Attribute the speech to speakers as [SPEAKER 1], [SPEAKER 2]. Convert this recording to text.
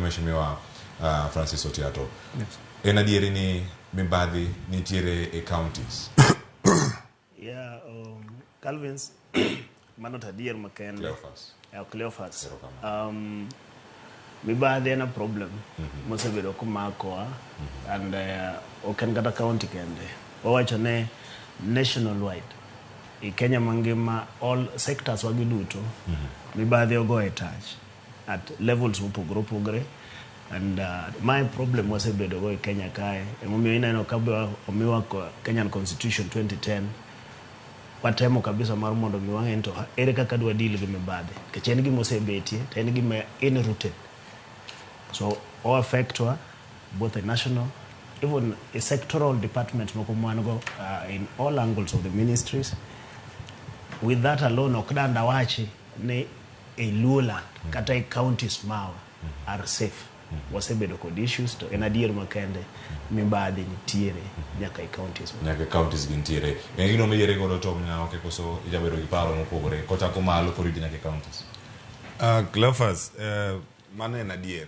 [SPEAKER 1] Mheshimiwa Francis Otiato. En adieri ni mibadhi nitiere e counties?
[SPEAKER 2] Yeah, Calvins, mano to adier makende.
[SPEAKER 1] Cleophas.
[SPEAKER 2] Cleophas.
[SPEAKER 1] Erokamano.
[SPEAKER 2] Mibadhi en a problem mosebedo komakowa and ok en kata county kende. Wawacho ne national wide. I Kenya mangima all sectors wagi duto mibadhi ogoye tach at levels mopogore opogore and mae problem wasebedo go e Kenya kae emomiyo ineno ka be omiwa Kenyan Constitution 2010 watemo kabisa mar mondo mi wang'e ni to ere kaka dwa deal gi mibadhi nikech en gima osebetie to en gima inrooted so o affect wa both a national even a sectoral department moko mwan go in all angles of the ministries. With that alone ok dang dawachi ni e Luoland kata e counties mawa are safe. Wasebedo kod issues to en adier makende mibadhi nitiere nyaka e counties.
[SPEAKER 1] Nyaka counties gintiere. En gino miyiere godo Tom Nyaoke koso ijabedo gi paro mopogore kochako malo koriti nyaka e counties?
[SPEAKER 3] Cleophas, mano en adier.